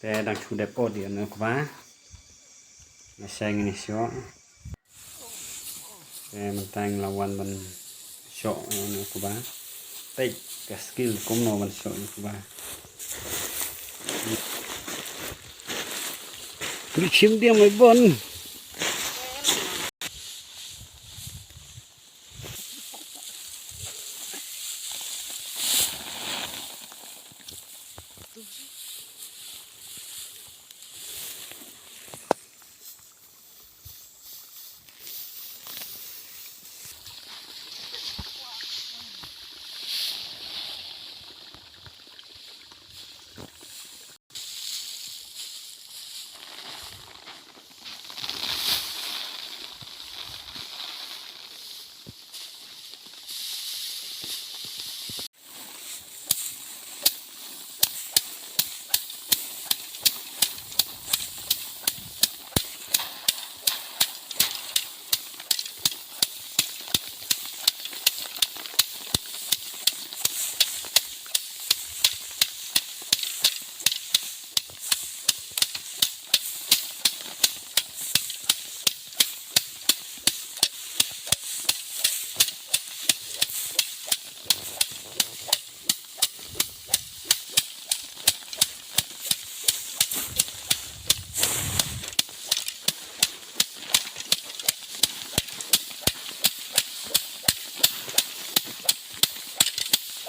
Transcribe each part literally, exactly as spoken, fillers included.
Te dang shu dep ot ïa une u kba. Nga seng ïa une shoh. Te mynta ngi la wan ban shoh ïa une u kba. Peit ka skill kumno ban shoh ïa u kba. Pynshim diam ai bon.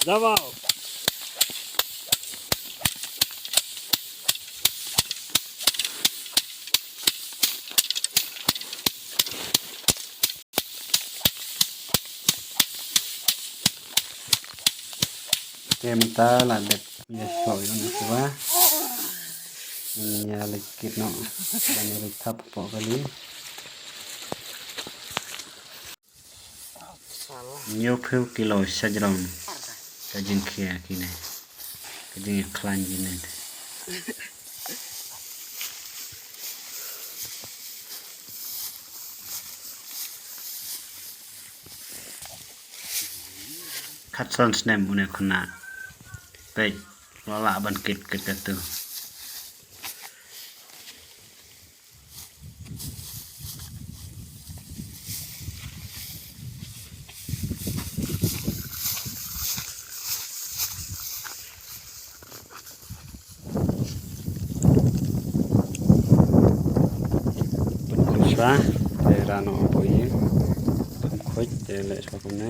Jabao. Te mynta la dep ïa shoh ïa une u kba. Ngin ïa leit kit noh ban ïa leit thap hapoh kali. Hynñiewphew kilo shajrong ka jingkhia kine, ka jingïakhlaiñ kine. Khatsan snem une u khynnah. Peit, la lah ban kit kit katu. Pynkhuid shuwa, te rah noh hapoh ïing. Pynkhuid, te leh shuwa kumne.